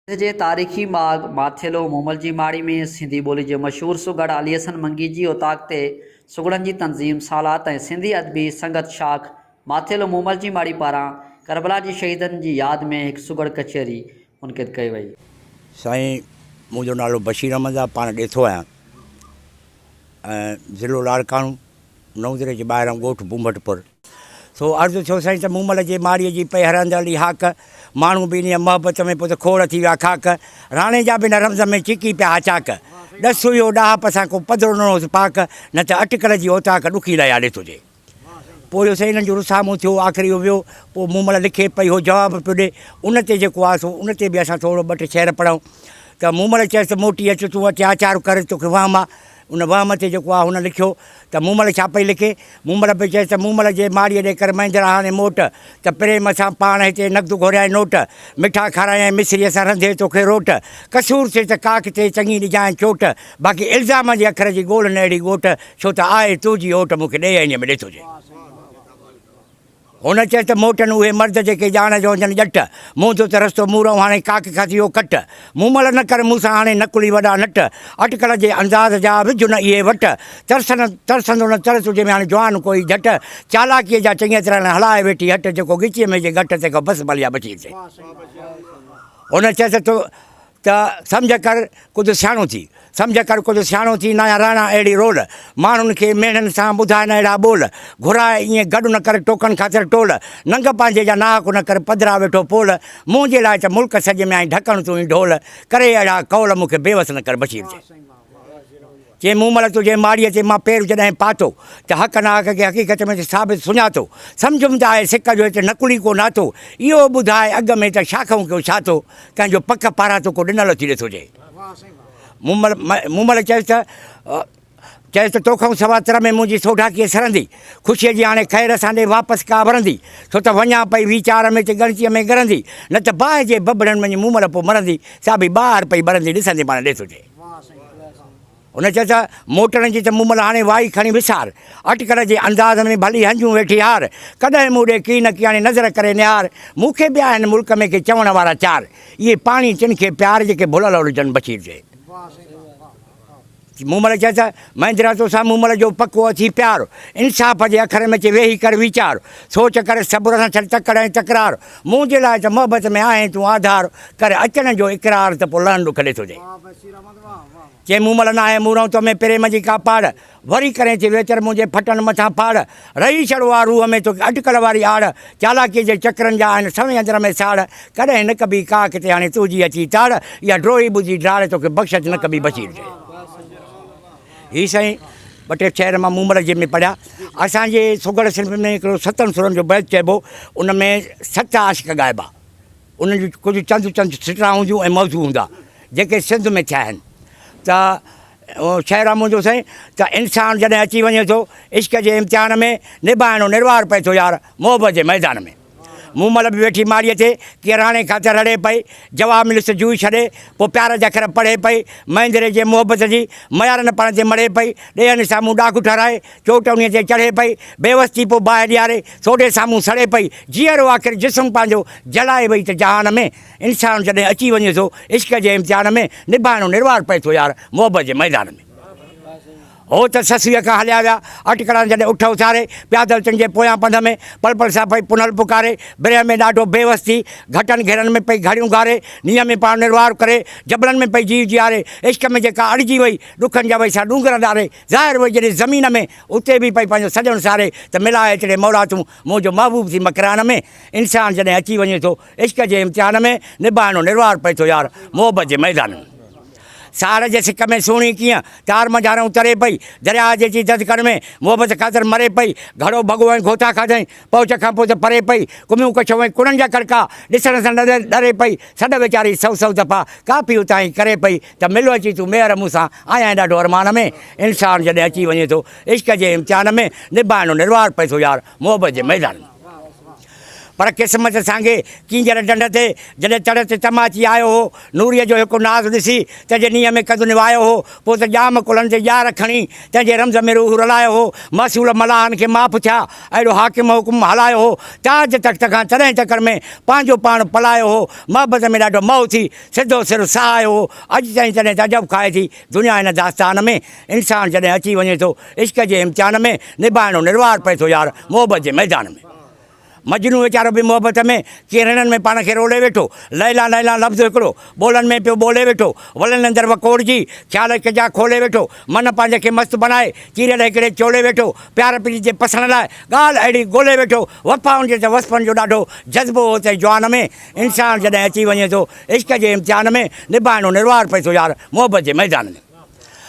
سنڌ جي تاريخي ماڳ ماٿيلو مومل جي ماڙي ۾ سنڌي ٻولي جي مشهور سگهڙ علي حسن منگي جي اوطاق تي سگهڙن جي تنظيم سالات ۽ سنڌي ادبي سنگت شاخ ماٿيلو مومل جي ماڙي پاران ڪربلا جي شهيدن جي ياد ۾ هڪ سگهڙ ڪچهري منعقد ڪئي وئي. سائين منهنجو نالو بشير احمد آ پاڻ ڏيٿو آهيان ۽ ضلعو لاڙڪاڻو نئون ديري جي ٻاهران ڳوٺ بومبٽ پور. سو عرض ٿيو سائين ته مومل جي ماڙيء جي پئي هرندڙ علي هاڪ، ماڻهو به انهيء محبت ۾ پوء ته کوڙ ٿي ويا خاڪ، راڻي جا به ان رمز ۾ چڪي پيا ها چاڪ، ڏس هيو ڏاهپ سان ڪو پڌرو نه هوس پاڪ، نه ته اٽڪل جي اوطاق ڏکي لهي آ ڏيٿو جي. پوء اهو سائين انهن جو رسامو ٿيو، آخر اهو ويو، پوء مومل لکي پئي هو جواب پيو ڏي، ان تي جيڪو آ سو ان تي به اسان ٿورو ٻه ٽي شعر پڙهون ته مومل چيس ته موٽي اچ تون اچي آچار ڪر توکي وهم آ، ان وهم تي جيڪو آ هن لکيو ته مومل ڇا پئي لکي؟ مومل پئي چيس ته مومل جي ماڙيء ڏي ڪر مهندرا هاڻي موٽ ته پريم سان پاڻ هتي نقد گهوريائين نوٽ مٺا کارايائين مصريء سان رنڌي توکي روٽ قصور ٿئي ته ڪاڪ تي چڱي ڏجانء چوٽ باقي الزام جي اکر جي ڳولهه نه اهڙي ڳوٽ ڇو ته آهي تنهنجي اوٽ مون کي ڏي عينيء ۾ ڏيٿو جي. هن چيس ته موٽن اهي مرد جيڪي ڄاڻ جو هجن ڄٽ، منهنجو ته رستو مورئون هاڻي ڪاڪ کان ٿي ويو ڪٽ. مومل نه ڪر مون سان هاڻي نقلي وڏا نٽ، اٽڪل جي انداز جا وجهه نه اهي وٽ. ترس نه ترسندو نه تر تنهنجي ۾ هاڻي جوان ڪوئي جهٽ، چالاڪيء جا چڱيء طرح نه هلائي ويٺي هٽ، جيڪو ڳچيء ۾ هجي ڳٽ تنهن کان بس ڀلي آ بشير چئي. هن چيس ته. ته سمجهه ڪر ڪجهه سياڻو ٿي، سمجهه ڪر ڪجهه سياڻو ٿي، ناهيان راڻا اهڙي رول، ماڻهن کي ميڻن سان ٻڌاء نه اهڙا ٻول، گهراء ائين گڏ نه ڪر ٽوڪن خاطر ٽول، ننگ پنهنجي جا ناحق نه ڪر پڌرا ويٺو پول، منهنجي لاء ته ملڪ سڄي ۾ آهين ڍڪڻ تون ئي ڍول، ڪري اهڙا قول مون کي بيوس نه ڪر بشير چئي. چي مون مل تنهنجي ماڙيء تي مان پير جڏهن پاتو ته حق ناحق کي حقيقت ۾ ثابت سڃاتو، سمجهيم ته آهي سڪ جو هت نقلي ڪو ناتو، اهو ٻڌاء اڳ ۾ ته شاخون ڪيو ڇا ٿو، ڪنهن جو پڪ پاراتو ڪو ڏنل اٿي ڏٺو جي. مون مل چيس ته چيس ته توکئون سوا تر ۾ منهنجي سوڍا ڪيئن سرندي، خوشيء جي هاڻي خير سان ڏي واپس ڪا ورندي، ڇو ته وڃان پئي ويچار ۾ ته ڳڻتيء ۾ ڳرندي، نه ته باهه جي ٻٻرن وڃي مون مل پوء مرندي، سا به ٻاهر پئي ٻرندي ڏسندي پاڻ ڏي ٿو جي. هن چيو ته موٽڻ جي ته مون مهل هاڻي وائي کڻي وسار، اٽڪل جي انداز ۾ ڀلي هنجون ويٺي هار، ڪڏهن مون ڏي ڪي نه ڪياڻي نظر ڪري نهار، مون کي به آهن ملڪ ۾ ڪي چوڻ وارا چار، اهي پاڻي تن کي پيار جيڪي ڀلل هجن بشير چئي. مون مهل چيو ته مهندرا توسان مون مهل جو پڪو اٿي پيار، انصاف جي اکر ۾ چي ويهي ڪر ويچار، سوچ ڪر صبر سان ڇڏ تڪڙ ۽ تڪرار، منهنجي لاء ته محبت ۾ آهين تون آڌار، ڪر اچڻ جو اقرار ته پوء لهن ڏک ڏيٿو جي. چي مون مل ناهي مورئون تو ۾ پريم جي ڪا پاڙ، وري ڪرين ٿي ويتر منهنجي ڦٽن مٿان ڦاڙ، رهي ڇڙو آ روح ۾ توکي اٽڪل واري آڙ، چالاڪيء جي چڪرن جا آهن سوين اندر ۾ ساڙ، ڪڏهن نه ڪبي ڪا ڪٿي هاڻي تنهنجي اچي تاڙ، اها ڊوهي ٻڌي ڊاڙ توکي بخشش نه ڪبي بشير چيو. هي سائين ٻه ٽي شعر مان مومل جي ۾ پڙهيا. اسان جي سگهڙ صنف ۾ هڪڙو ستن سرن جو بيت چئبو، ان ۾ ست عاشق ڳائبا. انهن جون ڪجهه چند چند سٽرا هونديون ۽ موضوع هوندا، جيڪي سنڌ ۾ ٿيا آهن ته شعر آ منهنجو سائين ته انسان جڏهن اچي وڃي ٿو عشق جي امتحان ۾ نڀائڻو نروار پئي ٿو يار محبت جي ميدان ۾. مون مهل به ويٺي ماڙيء تي، ڪيئن راڻي خاطر رڙي پئي، جواب مليس ته جوئي ڇڏي، پوء پيار جا اکر پڙهي پئي، مهندري جي محبت جي، ميار نه پاڻ تي مڙهي پئي، ڏيهن سامهون ڏاگهه ٺهرائي، چوٽ انهيء تي چڙهي پئي، بيوس ٿي پوء باهه ڏياري، سوڍي سامهون سڙي پئي، جيئرو آخر جسم پنهنجو، جلائي وئي ته جهان ۾، انسان جڏهن اچي وڃي ٿو، عشق جي امتحان ۾، نڀائڻو نروار پئي ٿو يار، محبت جي ميدان ۾. هو ته سسئيء کان هليا ويا. اٽڪڙان جڏهن اٺ اٿاري، پيادل تن جي پويان پنڌ ۾، پل پل سان پئي پنهل پڪاري، برهه ۾ ڏاڍو بيوس ٿي، گهٽن گهيرن ۾ پئي گهڙيون گهاري، نينهن ۾ پاڻ نروار ڪري، جبلن ۾ پئي جيء جياري، عشق ۾ جيڪا اڙجي وئي، ڏکن جا وئي سا ڏونگر ڏاري، ظاهر وئي جڏهن زمين ۾، اتي به پئي پنهنجو سڄڻ ساري، ته ملاء اچڙي مولا تون، منهنجو محبوب ٿي مڪران ۾، انسان جڏهن اچي وڃي ٿو، عشق جي امتحان ۾، نڀائڻو نروار پئي ٿو يار، محبت جي ميدان ۾. ساڙ جي سڪ ۾ سهڻي ڪيئن، تار منجهارئون تري پئي، درياهه جي چي دڌڪن ۾، محبت خاطر مري پئي، گهڙو ڀڳو ۽ گهوتا کاڌائين، پهچ کان پوء ته پري پئي، ڪميون ڪڇون ۽ ڪڻن جا ڪڙڪا، ڏسڻ سان ڏري پئي، سڏ ويچاري سئو سئو دفعا، ڪافي اتان ئي ڪري پئي، ته مل اچي تون ميهر مون سان، آهيان ڏاڍو ارمان ۾، انسان جڏهن اچي وڃي ٿو، عشق جي امتحان ۾، نڀائڻو نروار پئي ٿو يار، محبت جي ميدان ۾. پر قسمت سانگي ڪينجهر ڍنڍ تي جڏهن تڙ تي تماچي آيو هو، نوريء جو هڪ ناز ڏسي تنهنجي نينهن ۾ ڪنڌ نوايو هو، پوء ته ڄام ڪلهن تي ڄار کڻي تنهنجي رمز ۾ روح رلايو هو، محصول ملاحن کي معاف ٿيا، اهڙو حاڪم حڪم هلايو هو، تاج تخت کان تڏهن تڪڙ ۾ پنهنجو پاڻ پلايو هو، محبت ۾ ڏاڍو محو ٿي سڌو سر سهايو هو، اڄ تائين تڏهن تعجب کائي ٿي دنيا هن داستان ۾، انسان جڏهن اچي وڃي ٿو عشق جي امتحان ۾، نڀائڻو نروار پئي ٿو يار محبت جي ميدان ۾. مجنون ويچارو به محبت ۾ ڪيرڻن ۾ پاڻ کي رولي ويٺو. ليليٰ ليليٰ لفظ هڪڙو، ٻولن ۾ پيو ٻولي ويٺو. ولن اندر وڪوڙجي، خيال هڪ جا کولي ويٺو. من پنهنجي کي مست بڻائي، چيريل هڪڙي چولي ويٺو. پيار پريت جي پسڻ لاء، ڳالهه اهڙي ڳولي ويٺو. وفائن جي ته وصفن جو ڏاڍو جذبو هو تنهن جوان ۾. انسان جڏهن اچي وڃي ٿو عشق جي امتحان ۾، نڀائڻو نروار پئي ٿو يار محبت جي ميدان ۾.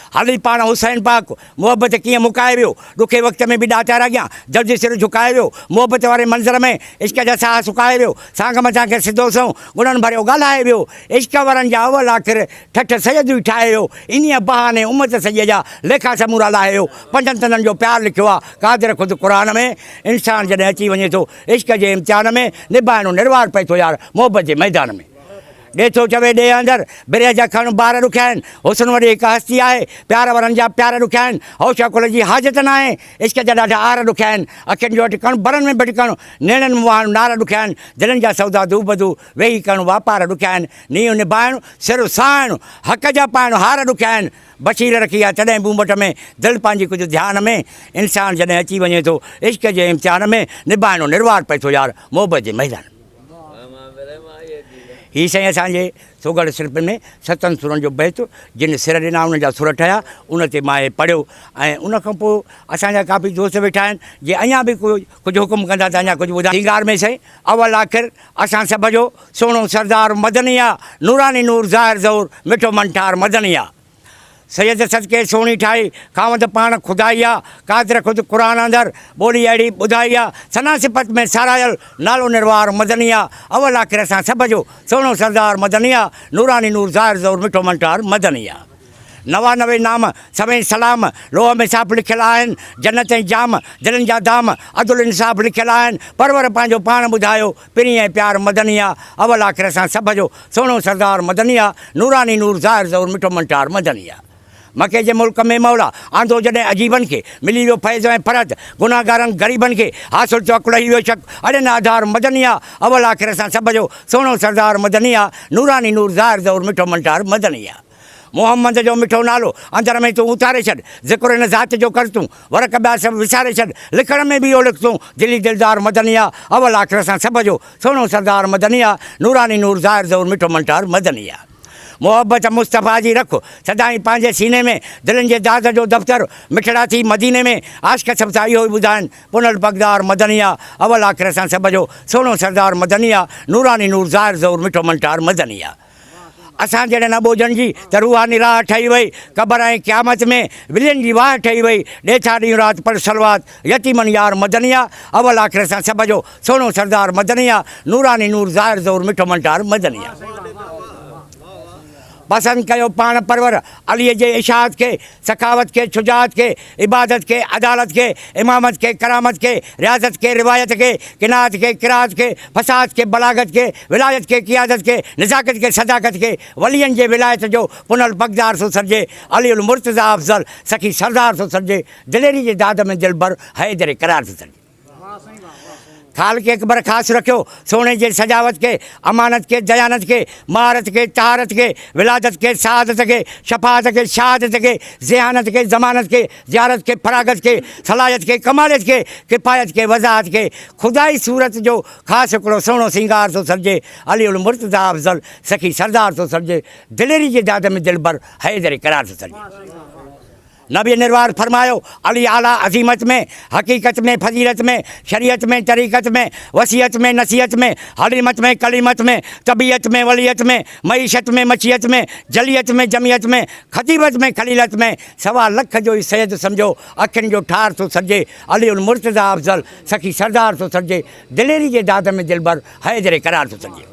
هلي پاڻ حسين پاڪ، محبت ڪيئن مڪائي ويو، ڏکي وقت ۾ به ڏاتار اڳيان، درد سر جهڪائي ويو، محبت واري منظر ۾، عشق جا ساهه سڪائي ويو، سانگ مٿان کي سڌو سنئون، گڻن ڀريو ڳالهائي ويو، عشق وارن جا اول آخر، ٺٺ سيد ئي ٺاهي ويو، انهيء بهاني امت سڄيء جا، ليکا سمورا لاهي ويو، پنجن تنن جو پيار لکيو آ، قادر خود قرآن ۾، انسان جڏهن اچي وڃي ٿو، عشق جي امتحان ۾، نڀائڻو نروار پئي ٿو يار، محبت جي ميدان ۾. ڏي ٿو چوي ڏيهه اندر، برهه جا کڻ بار ڏکيا آهن، حسن وڏي هڪ هستي آهي، پيار وارن جا پيار ڏکيا آهن، هوش عقل جي حاجت ناهي، عشق جا ڏاڍا آر ڏکيا آهن، اکين جو اٽڪڻ، برن ۾ ڀٽڪڻ، نيڻن ۾ وهڻ نار ڏکيا آهن، دلن جا سودا دوبدو، ويهي ڪرڻ واپار ڏکيا آهن، نينهن نڀائڻ، سر سهائڻ، حق جا پائڻ هار ڏکيا آهن، بشير رکي آ تڏهن بونبٽ ۾، دل پنهنجي ڪجهه ڌيان ۾، انسان جڏهن اچي وڃي ٿو، عشق جي امتحان ۾، نڀائڻو نروار پئي ٿو يار، محبت جي ميدان ۾. هي سائين اسان جي سگهڙ صرف ۾ ستن سرن جو بيت جن سر ڏنا انهن جا سر ٺهيا ان تي مان هي پڙهيو ۽ ان کان پوء اسان جا ڪافي دوست ويٺا آهن جي اڃا به ڪو ڪجهه حڪم ڪندا ته اڃا ڪجهه ٻڌا سينگار ۾ سائين اول آخر اسان سڀ جو سهڻو سردار مدني آ نوراني نور ظاهر ظهور مٺو منٺار مدني آ. سيد صدقي سهڻي ٺاهي، خاوند پاڻ خدائي آ، قادر خود قرآن اندر، ٻولي اهڙي ٻڌائي آ، ثنا صفت ۾ ساراهيل، نالو نروار مدني آ، اول آخر اسان سڀ جو، سهڻو سردار مدني آ، نوراني نور ظاهر ظهور مٺو منٺار مدني آ. 99 نام، سوين سلام، لوح ۾ صاف لکيل آهن، جنت ۽ جام، دلن جا دام، عدل انصاف لکيل آهن، پرور پنهنجو پاڻ ٻڌايو، پرين ۽ پيار مدني آ، اول آخر اسان سڀ جو، سهڻو سردار مدني آ، نوراني نور ظاهر ظهور مٺو منٺار مدني آ. مڪي جي ملڪ ۾ مولا، آندو جڏهن عجيبن کي، ملي ويو فيض ۽ فرحت، گنهگارن غريبن کي، حاصل ٿيو عقل لهي ويو شڪ، اڙين آڌار مدني آ، اول آخر اسان سڀ جو، سهڻو سردار مدني آ، نوراني نور ظاهر ظهور مٺو منٺار مدني آ. محمد جو مٺو نالو اندر ۾ تون اتاري ڇڏ، ذڪر هن ذات جو ڪر تون، ورق ٻيا سڀ وساري ڇڏ، لکڻ ۾ به اهو لک تون، دلي دلدار مدني آ، اول آخر اسان سڀ جو، سهڻو سردار مدني آ، نوراني نور ظاهر ظهور مٺو منٺار مدني آ. محبت مصطفيٰ جي رک سدائين پنهنجي سيني ۾، دلين جي داد جو دفتر مٺڙا ٿي مديني ۾، عاشق سڀ ٿا اهو ئي ٻڌائن، پنهل پڳدار مدني آ، اول آخر اسان سڀ جو، سهڻو سردار مدني آ، نوراني نور ظاهر ظهور مٺو منٺار مدني آ. اسان جهڙن اٻوجهن جي ته روحاني راهه ٺهي وئي، قبر ۽ قيامت ۾ ولين جي واهه ٺهي وئي، ڏيٿا ڏينهن رات پڙهه صلوات، يتيمن يار مدني آ، اول آخر اسان سڀ جو، سهڻو سردار مدني آ، نوراني نور ظاهر ظهور مٺو منٺار مدني آ. پسند ڪيو پاڻ پرور علي جي اشاعت کي، سخاوت کي، شجاعت کي، عبادت کي، عدالت کي، امامت کي، ڪرامت کي، رياضت کي، روايت کي، قناعت کي، قرائت کي، فصاحت کي، بلاغت کي، ولايت کي، قيادت کي، نزاڪت کي، صداقت کي، ولين جي ولايت جو پنهل پڳدار ٿو سڏجي، علي المرتضيٰ افضل، سخي سردار ٿو سڏجي، دليري جي داد ۾ دلبر حيدر قرار ٿو سڏجي. خالق اڪبر خاص رکيو سهڻي جي سجاوت کي، امانت کي، ديانت کي، مهارت کي، طهارت کي، ولادت کي، سعادت کي، شفاعت کي، شهادت کي، ذهانت کي، ضمانت کي، زيارت کي، فراغت کي، صلاحيت کي، ڪماليت کي، ڪفايت کي، وضاحت کي، خدائي صورت جو خاص هڪڙو سهڻو سينگار ٿو سڏجي، علي المرتضيٰ افضل، سخي سردار ٿو سڏجي، دليري جي داد ۾ دلبر حيدر قرار ٿو سڏجي. نبي نروار فرمايو، علي اعليٰ عظيمت ۾، حقيقت ۾، فضيلت ۾، شريعت ۾، طريقت ۾، وصيت ۾، نصيحت ۾، حليمت ۾، ڪليمت ۾، طبيعت ۾، وليت ۾، معيشت ۾، مشيت ۾، جليت ۾، جمعيت ۾، خطيبت ۾، خليلت ۾، سوا لک جو ئي سيد سمجهو، اکين جو ٺار ٿو سڏجي، علي المرتضيٰ افضل، سخي سردار ٿو سڏجي، دليري جي داد ۾ دلبر، حيدر قرار ٿو سڏجي.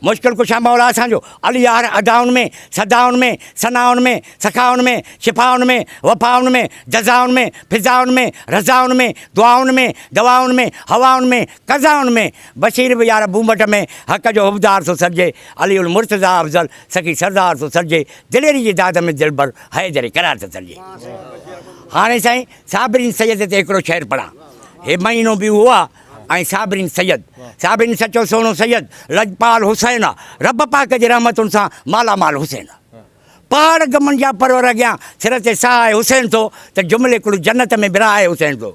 مشڪل ڪشا مولا اسان جو، علي يار ادائن ۾، صدائن ۾، ثنائن ۾، سخائن ۾، شفائن ۾، وفائن ۾، جزائن ۾، فضائن ۾، رضائن ۾، دعائن ۾، دوائن ۾، هوائن ۾، قضائن ۾، بشير به يار بومٽ ۾، حق جو حبدار ٿو سڏجي، علي المرتضيٰ افضل، سخي سردار ٿو سڏجي، دليري جي داد ۾ دلبر، حيدري قرار ٿو سڏجي. هاڻي سائين صابرين سيد تي هڪڙو شعر پڙهان. هي مهينو به اهو آ ۽ صابرين سيد، صابرين سچو سهڻو سيد، لڄپال حسين آ، رب پاڪ جي رحمتن سان مالا مال حسين آ. پهاڙ غمن جا پرور اڳيان سر تي سهائي حسين ٿو ته جملي ڪل جنت ۾ براهي حسين ٿو.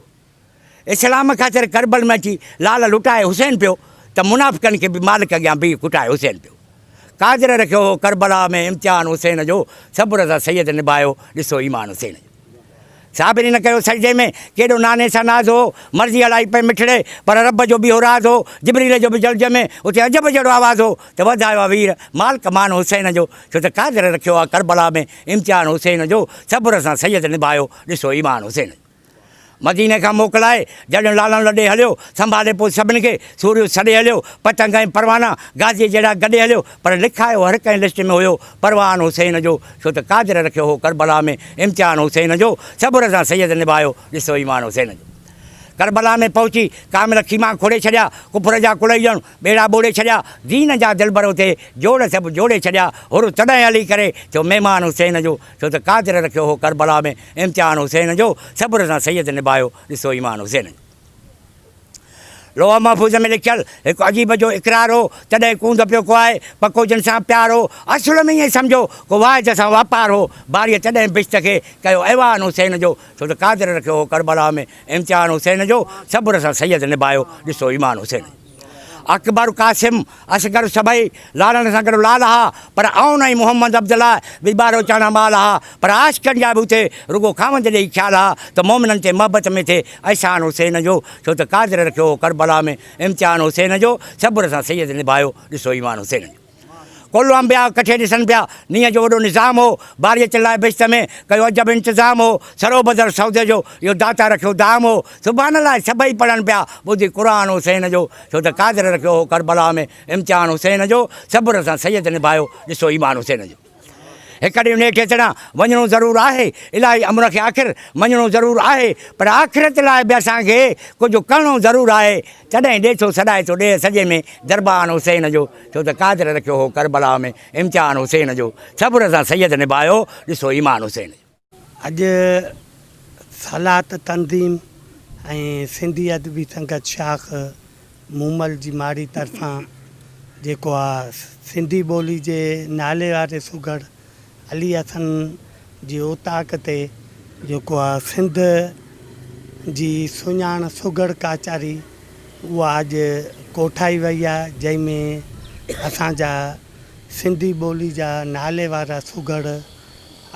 اسلام خاطر ڪربل ۾ اچي لال لٽائي حسين پيو ته منافقن کي به مالڪ اڳيان بيهي ڪٽائي حسين پيو. قادر رکيو هو ڪربلا ۾ امتحان حسين جو، صبر سان سيد نڀايو ڏسو ايمان حسين جو. صابرين ڪيو سجدي ۾ ڪيڏو ناني سان ناز هو، مرضي هلائي پئي مٺڙي پر رب جو به هو راز هو، جبريل جو به جلجي ۾ اتي عجب جهڙو آواز هو ته وڌايو آ وير مالڪ مان حسين جو، ڇو ته قادر رکيو آ ڪربلا ۾ امتحان حسين جو، صبر سان سيد نڀايو ڏسو ايمان حسين جو. مديني کان موڪلائي، جڏهن لالڻ لڏي هليو، سنڀالي پوء سڀن کي، سوريو سڏي هليو، پتنگ ۽ پروانا، غازيء جهڙا گڏي هليو، پر لکايو هر ڪنهن لسٽ ۾ هيو، پروان حسين جو، ڇو ته قادر رکيو هو ڪربلا ۾، امتحان حسين جو، صبر سان سيد نڀايو، ڏسو ايمان حسين جو. ڪربلا ۾ پهچي، ڪامل خيما کوڙي ڇڏيا، ڪفر جا ڪلهي ڄڻ، ٻيڙا ٻوڙي ڇڏيا، دين جا دلبر اتي، جوڙ سڀ جوڙي ڇڏيا، حر تڏهن هلي ڪري، ٿيو مهمان حسين جو، ڇو ته قادر رکيو هو ڪربلا ۾، امتحان حسين جو، صبر سان سيد نڀايو، ڏسو ايمان حسين جو. لوح محفوظ ۾ لکيل هڪ عجيب جو اقرار هو، تڏهن ڪوند پيو ڪوائي، پڪو جن سان پيار هو، اصل ۾ ائين سمجهو، ڪو واحد سان واپار هو، باريء تڏهن بهشت کي، ڪيو ايوان حسين جو، ڇو ته قادر رکيو هو ڪربلا ۾، امتحان حسين جو، صبر سان سيد نڀايو، ڏسو ايمان حسين جو. اڪبر، قاسم، اصغر سڀئي لالڻ سان گڏ لال ها، پر عون ۽ محمد عبدالله به ٻاروچاڻا ٻال ها، پر عاشقن جا به اتي رڳو خاوند ڏي ئي خيال ها ته مومنن تي محبت ۾ ٿئي احسان حسين جو، ڇو ته قادر رکيو هو ڪربلا ۾ امتحان حسين جو، صبر سان سيد نڀايو ڏسو ايمان حسين جو. ڪل انبياء ڪٺي ڏسن پيا، نينهن جو وڏو نظام هو، باريء لاء بهشت ۾، ڪيو عجب انتظام هو، سرو بدر سودي جو، اهو داتا رکيو دام هو، سبحان الله سڀئي پڙهن پيا، ٻڌي قرآن حسين جو، ڇو ته قادر رکيو هو ڪربلا ۾، امتحان حسين جو، صبر سان سيد نڀايو، ڏسو ايمان حسين جو. هڪ ڏينهن نيٺ اچڻا، وڃڻو ضرور آهي، الاهي امر کي آخر، مڃڻو ضرور آهي، پر آخرت لاء به اسان کي، ڪجهه ڪرڻو ضرور آهي، تڏهن ڏيٺو سڏائي ٿو ڏيهه سڄي ۾، دربان حسين جو، ڇو ته قادر رکيو هو ڪربلا ۾، امتحان حسين جو، صبر سان سيد نڀايو، ڏسو ايمان حسين جو. اڄ صلات تنظيم ۽ سنڌي ادبي سنگت شاخ مومل جي ماڙي طرفان جيڪو آ سنڌي ٻولي جي نالي واري سگهڙ علي حسن جي اوطاق تي جيڪو آ سنڌ جي سڃاڻ سگهڙ ڪاچاري اها اڄ ڪوٺائي وئي آ جنهن ۾ اسان جا سنڌي ٻولي جا نالي وارا سگهڙ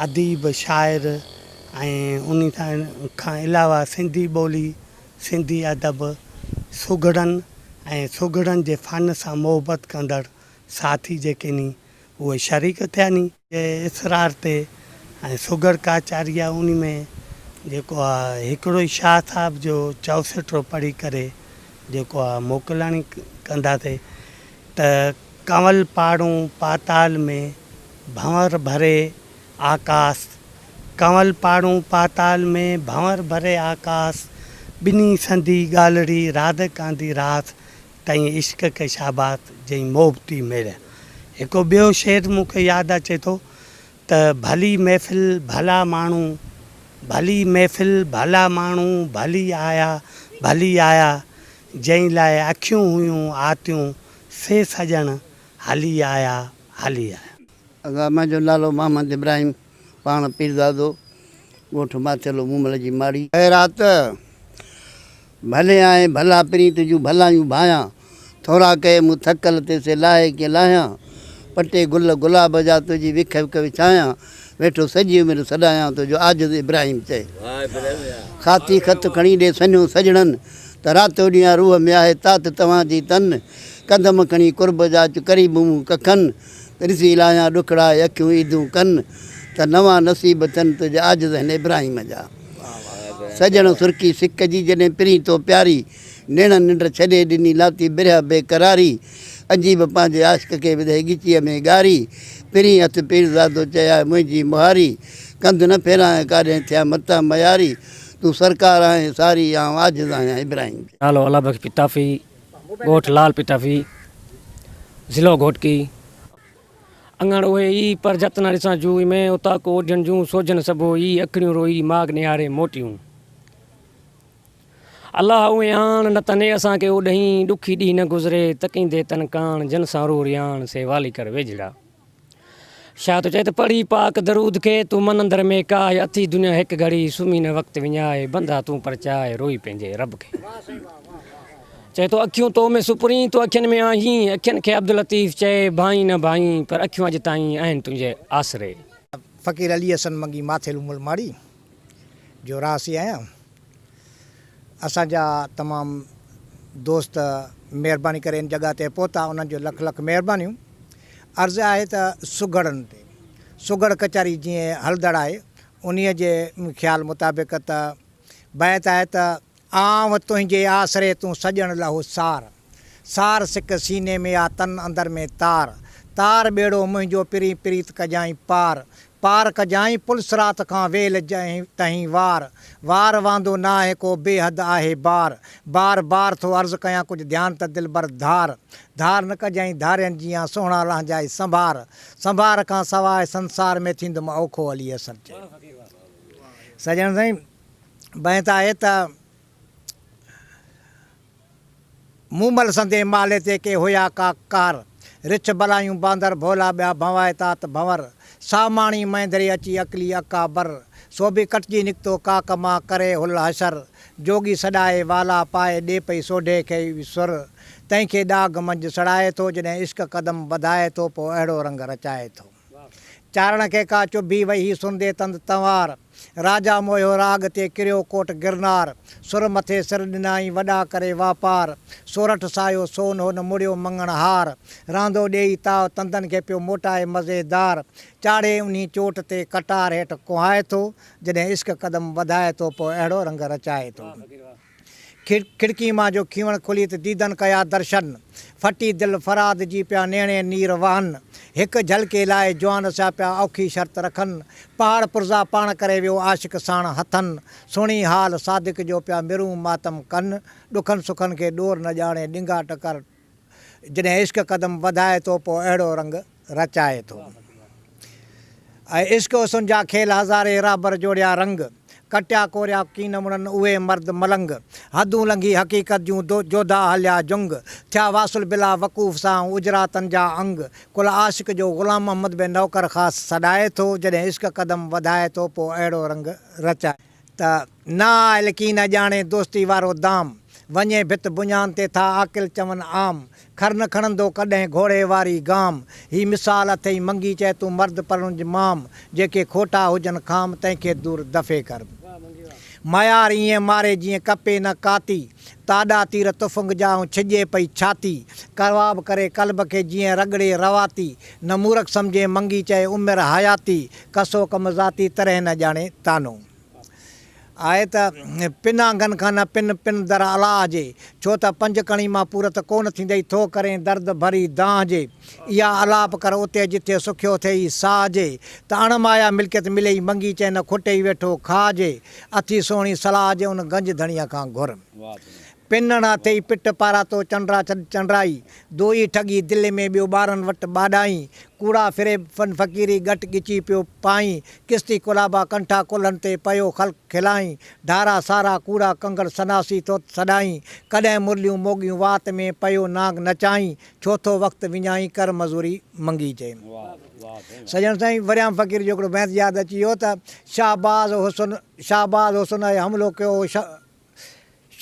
اديب شاعر ۽ انهي کان علاوه سنڌي ٻولي سنڌي ادب سگهڙن ۽ سگهڙن جي فن سان محبت ڪندڙ ساٿي جيڪي ني اهي شريڪ ٿيا ني. جي اصرار تي ۽ سگهڙ ڪاچاري آ انهي ۾ جيڪو آ هڪڙو ئي شاهه صاحب جو چئوسٽرو پڙهي ڪري جيڪو آ موڪلاڻي ڪنداسي ته ڪنول پاڙون پاتال ۾ ڀنور ڀري آڪاس، ڪنول پاڙون پاتال ۾، ڀنور ڀري آڪاس، ٻنهي سندي ڳالهڙي، رازق آندي راس، تئين عشق کي شاباس، جئين محبتي ميڙيا. هڪ ٻيو شعر مون کي ياد اچي ٿو ته ڀلي محفل ڀلا ماڻهو، ڀلي محفل ڀلا ماڻهو، ڀلي آيا ڀلي آيا، جئين لاء اکيون هيون آتيون، سي سڄڻ هلي آيا هلي آيا. ادا منهنجو نالو محمد ابراهيم پاڻ پيرزادو ڳوٺ ماٿيلو مومل جي ماڙي. خيرات ڀلي آئين ڀلا پرين تنهنجون ڀلايون ڀايان ٿورا ڪئي مون ٿڪل تي سي لاهي ڪيئن لاهيان پٽي گل گلاب جا تنهنجي وک وک وڇايان ويٺو سڄي عمر سڏايان تنهنجو عاجز ابراهيم چئي خاطي خط کڻي ڏي سنهيو سڄڻن ته راتو ڏينهن روح ۾ آهي تات توهان جي تن قدم کڻي قرب جا اچ قريب مون ڪکن ته ڏسي لاهيان ڏکڙا اي اکيون عيدون ڪن ته نوان نصيب ٿين تنهنجي عاجز هن ابراهيم جا. سڄڻ سرڪي سڪ جي جڏهن پرين تو پياري نيڻن ننڊ ڇڏي ڏني لاتي برهه بي قراري عجيب پنهنجي عاشق کي وڌئي ڳچيء ۾ ڳاري، پرين هٿ پيرزادو چياء منهنجي مهاري، ڪنڌ نه ڦيرانء ڪاڏهين ٿيان متان مياري، تون سرڪار آهين ساري، آئون عاجز آهيان ابراهيم چيو. نالو الله بخش پتافي، ڳوٺ لال پتافي، ضلعو گهوٽڪي. اڱڻ اهي ئي، پر جت نه ڏسان جوء ۾، اوطاقون اوڍين جون، سوجهن سڀو ئي، اکڙيون روئي، ماڳ نهاري موٽيون. الله اوهين آڻ، نه تني اسان کي اوڏهين، ڏکي ڏينهن نه گذري، تڪيندي تن ڪاڻ، جن سان روح رياڻ، سي والي ڪر ويجهڙا. شاهه ٿو چئي ته پڙهي پاڪ درود کي، تون من اندر ۾ ڪاهه، اٿي دنيا هڪ گهڙي، سمهي نه وقت وڃاء، بندا تون پرچاء، روئي پنهنجي رب کي. چئي ٿو اکيون تو ۾ سپرين، تون اکين ۾ آهين، اکين کي عبداللطيف چئي، ڀائين نه ڀائين، پر اکيون اڄ تائين آهن تنهنجي آسري. فقير علي حسن منگي ماٿيلو ملماڙي جو رهاسي آهيان. اسان جا تمام دوست مهرباني ڪري ان جڳهه تي پهتا انهن جو لک لک مهربانيون. عرض آهي ته سگهڙن تي سگهڙ ڪچهري جيئن هلندڙ آهي انهيء جي خيال مطابق ته بيت آهي ته. آئون تنهنجي آسري تون سڄڻ لهو سار. سار سڪ سيني ۾ آ تن اندر ۾ تار. تار ٻيڙو منهنجو پرين پريت ڪجانء پار. پار ڪجانء پل صراط کان ويل تهين وار. وار واندو ناهي ڪو بي حد آهي بار. بار بار ٿو عرض ڪيان ڪجهه ڌيان ته دلبر ڌار. ڌار نه ڪجانء ڌارين جيان سهڻا لهنجائي سنڀار. سنڀار کان سواء سنسار ۾ ٿيندم اوکو علي حسن چيو. سڄڻ سائين بيت آهي ته. مومل سندي مالهي تي ڪي هيا ڪاڪ ڪار، رڇ بلايون باندر ڀولا ٻيا ڀنوائتا ته ڀنور، سا ماڻي مئنڌري اچي عقلي اڪابر، سو به ڪٽجي نڪتو ڪاڪ مان ڪري هل حشر، جوڳي سڏائي والا پائي ڏي پئي سوڍي کي ئي سر، تنهن کي ڏاگهه منجهه سڙائي ٿو، جڏهن عشق قدم وڌائي ٿو پوء اهڙو رنگ رچائي ٿو. چارڻ کي ڪا چڀي ويهي سندي تند تنوار. راجا موهيو راڳ تي ڪريو ڪوٽ گرنار. سر مٿي سر ڏنائين وڏا ڪري واپار. سورٺ سايو سون هو نه مڙيو مڱڻ هار. رهندو ڏيئي تاء تندن کي پيو موٽائي مزيدار. چاڙهي انهي چوٽ تي ڪٽار هيٺ ڪهائي ٿو. جڏهن عشق قدم وڌائي ٿو پوء اهڙو رنگ رچائي ٿو. کڙڪي مان جو کيوڻ کلي ته ديدن ڪيا درشن، ڦٽي دل فرهاد جي پيا نيڻين نير وهن، هڪ جهلڪي لاء جوان سيا پيا اوکي شرط رکن، پهاڙ پرزا پاڻ ڪري ويو عاشق ساڻ هٿن، سڻي حال صادق جو پيا مرون ماتم ڪن، ڏکن سکن کي ڏور نه ڄاڻي ڏنگا ٽڪر جڏهن عشق قدم وڌائي ٿو پوء اهڙو رنگ رچائي ٿو. اي عشق حسن جا کيل هزارين رهبر جوڙيا رنگ، ڪٽيا ڪوريا ڪين مڙن اهي مرد ملنگ، حدون لنگهي حقيقت جون جوڌا هليا جنگ، ٿيا واصل بلا وقوف سان اجرا تن جا انگ، ڪل عاشق جو غلام محمد به نوڪر خاص سڏائي ٿو، جڏهن عشق قدم وڌائي ٿو پوء اهڙو رنگ رچائي. ته نه آيل ڪين نه ڄاڻي دوستي وارو دام، وڃي ڀت بنيان تي ٿا عاقل چون عام، کر نه کڻندو ڪڏهن گهوڙي واري گام، هي مثال اٿئي منگي چئي تون مرد پرڻج مام، جيڪي کوٽا هجن خام تنهن کي دور دفعي ڪر. ميار ائين ماري جيئن ڪپي نه ڪاتي، تاڏا تير تفنگ جا ۽ ڇڄي پئي ڇاتي، ڪواب ڪري قلب کي جيئن رڳڙي رواتي، نه مورک سمجهين منگي چئي عمر حياتي، ڪسو ڪم ذاتي طرح نه ڄاڻي طعنو آهي ته پن آنگن کان نه پن پن در الاهه جي ڇو ته پنج ڪڻي مان پورت ڪونه ٿيندئي ٿو ڪرين درد ڀري دانهن جي اها الاپ ڪر اتي جٿي سکيو ٿئي ساهه جي ته اڻ مايا ملڪيت ملئي منگي چئي نه کٽئي ويٺو کاء جي اٿي سهڻي صلاح جي ان گنج ڌڻيء کان گهر. پنڻ اٿئي پٽ پاراتو چنڊرا ڇڏ چنڊرائي، دوئي ٺڳي دل ۾ ٻيو ٻارن وٽ ٻاڏائين، ڪوڙا فريب فن فقيري ڳٽ ڳچي پيو پائين، قسطي ڪلابا ڪنٺا ڪلهن تي پيو خلق کلائين، ڍارا سارا ڪوڙا ڪنگڙ سناسي ٿو سڏائين، ڪڏهن مرليون موڳيون وات ۾ پيو نانگ نچائين، ڇو ٿو وقت وڃائين ڪر مزوري منگي چئي. سڄڻ سائين وريام فقير جو هڪڙو بيت ياد اچي ويو ته شهباز حسن شهباز حسن اهي حملو ڪيو هو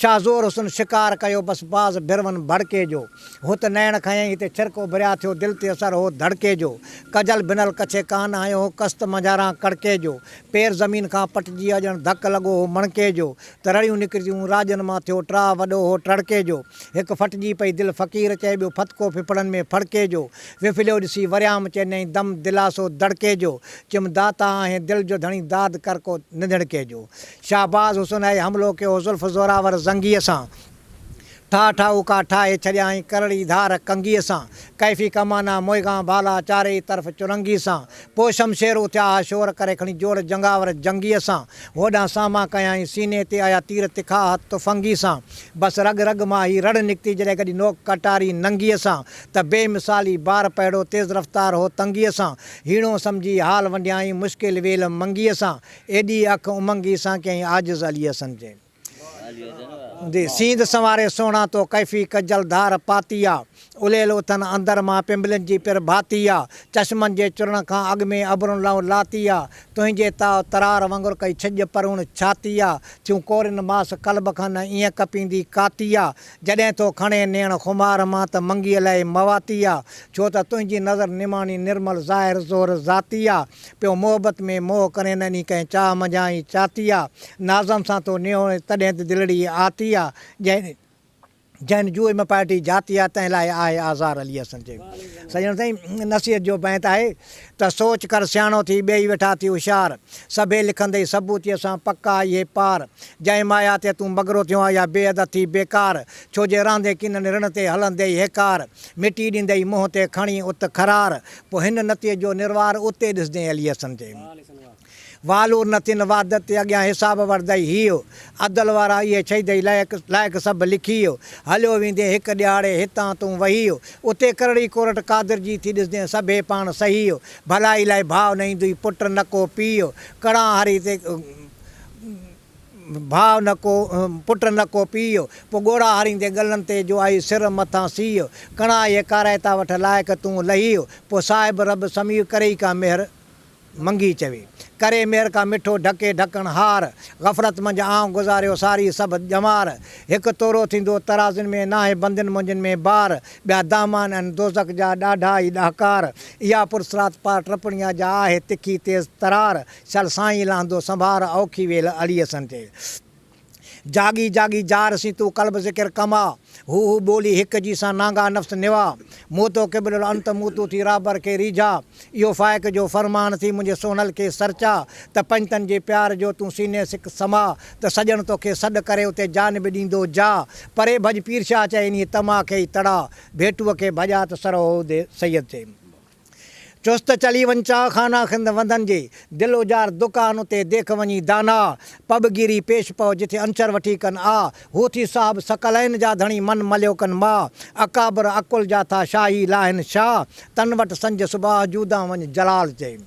شاهه زور حسن شڪار ڪيو بس باز ڀرون ڀڙڪي جو هت نيڻ کنيائين هتي ڇرڪ اڀريا ٿيو دل تي اثر هو ڌڙڪي جو ڪجل ڀنل ڪڇي ڪان هنيو هو قسط منجهاران ڪڙڪي جو پير زمين کان پٽجي ويا ڄڻ ڌڪ لڳو هو مڻڪي جو ته رڙيون نڪريون راڄن مان ٿيو ٽراء وڏو هو ٽڙڪي جو هڪ ڦٽجي پئي دل فقير چئي ٻيو ڦٿڪو ڦڦڙن ۾ ڦڙڪي جو وڦليو ڏسي وريام چينئين دم دلاسو دڙڪي جو چيم داتا آهين دل جو ڌڻي داد ڪر ڪو نڌڻڪي جو شهباز حسن اهي حملو ڪيو هو زلف زوراور زنگيء سان. ٺاهه ٺاهوڪا ٺاهي ڇڏيائين ڪرڙي ڌار ڪنگيء سان. ڪيفي ڪمانا موئگان ڀالا چارئي طرف چرنگي سان. پوء شمشير اٿيا ها شور ڪري کڻي جوڙ جنگاور جنگيء سان. هوڏانهن سامان ڪيائين سيني تي آيا تير تکا ها تفنگي سان. بس رڳ رڳ مان هي رڙ نڪتي جڏهن گڏي نوڪ ڪٽاري ننگيء سان. ته بي مثالي بار پهڙو تيز رفتار هو تنگيء سان. هيڻو سمجهي حال ونڊيائين مشڪل ويل منگيء سان. ايڏي اک امنگي سان ڪيائين عاجز علي حسن چي. The Sindh سنواري سهڻا تو ڪيفي ڪجل ڌار پاتي آ. اليل اٿن اندر مان پنبلين جي پر ڀاتي آ. چشمن جي چرڻ کان اڳ ۾ ابرن لئون لاتي آ. تنهنجي تاء ترار وانگر ڪئي ڇڄ پروڻ ڇاتي آ. ٿيون ڪورين ماس قلب کان نه ايئن ڪپيندي ڪاتي آ. جڏهن ٿو کڻين نيڻ خمار مان ته منگيء لئه مواتي آ. ڇو ته تنهنجي نظر نماڻي نرمل ظاهر زور ذاتي آ. پيو محبت ۾ موهه ڪرين نه ني ڪنهن چاهه منجهان ئي چاتي آ. نازن سان ٿو نيهوڙين تڏهن ته دلڙي آتي آ. جنهن جنهن جوء ۾ پائٽي جاتي آ تنهن لاء آهي آزار علي حسن چئي. سڄڻ سائين نصيحت جو بيت آهي ته سوچ ڪر سياڻو ٿي ٻيئي ويٺا ٿي هوشيار. سڀيئي لکندئي ثبوتيء سان پڪا اهي پار. جنهن مايا تي تون مگرو ٿيو آهين اها بيحد اٿي بيڪار. ڇو جي رهندين ڪينن رڻ تي هلنديئي هيڪار. مٽي ڏيندئي منهن تي کڻي ات خرار. پوء هن نتيء جو نروار اتي ڏسجين علي حسن چئي. والور نه ٿين وحدت تي اڳيان حساب وٺدئي هيء. عدل وارا اهي ڇئيدئي لائق لائق سڀ لکيء. هليو ويندين هڪ ڏهاڙي هتان تون وهيء. اتي ڪرڙي ڪورٽ قادر جي ٿي ڏسجين سڀيئي پاڻ صحيح. ڀلائي لاء ڀاء نه ايندوئي پٽ نه ڪو پيء. ڪڙان هري تي. ڀاء نه ڪو پٽ نه ڪو پيء، پوء ڳوڙها هاريندي ڳلن تي جو آئي سر مٿان سيء، ڪڻا اهي ڪارائتا وٺ لائق تون لهيء، پوء صاحب رب سميع ڪريئي ڪا مهر، منگي چوي. ڪري مهر ڪا مٺو ڍڪي ڍڪڻ هار، غفلت منجهه آئون گذاريو ساري سڀ ڄمار، هڪ تورو ٿيندو ترازين ۾ ناهي بندين منهنجن ۾ بار، ٻيا دامان آهن دوزخ جا ڏاڍا ئي ڏهڪار، اها پرصراط پار ٽپڻي آ جا آهي تکي تيز ترار، شل سائين لهندو سنڀار اوکي ويل علي حسن تي. جاڳي جاڳي جار سين تون قلب ذڪر ڪما. هو هو ٻولي هڪ جي سان نانگا نفس نوا. موتو قبل الانت موتو ٿي رهبر کي ريجها. اهو فائق جو فرمان ٿي منهنجي سهڻل کي سرچا. ته پنجتن جي پيار جو تون سيني سڪ سما. ته سڄڻ توکي سڏ ڪري اتي جان به ڏيندو جا. پري ڀڄ پير شاهه چئي انهيء طمع کي ئي تڙا. ڀيٽوء کي ڀڄا ته سرهو هودي سيد چئي. چست چلي وڃ چاء خانا خند وندن جي، دل اجار دڪان اتي ديک وڃي داناء، پٻ گيري پيش پئو جٿي عنصر وٺي ڪن آ، هو ٿي صاحب ثقلين جا ڌڻي من مليو ڪن ماء، اڪابر عقل جا ٿا شاهي لاهن شاهه، تن وٽ سنج صباح جودان وڃ جلال چئي.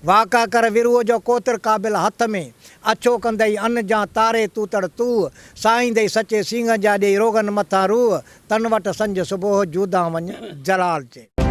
واڪا ڪر وروء جو ڪوتر قابل هٿ ۾، اڇو ڪندئي ان جان تاري توتڙ توء، سائيندئي سچي سينگن جا ڏيئي روغن مٿان روء، تن وٽ سنج صبح جودان وڃ جلال چئي.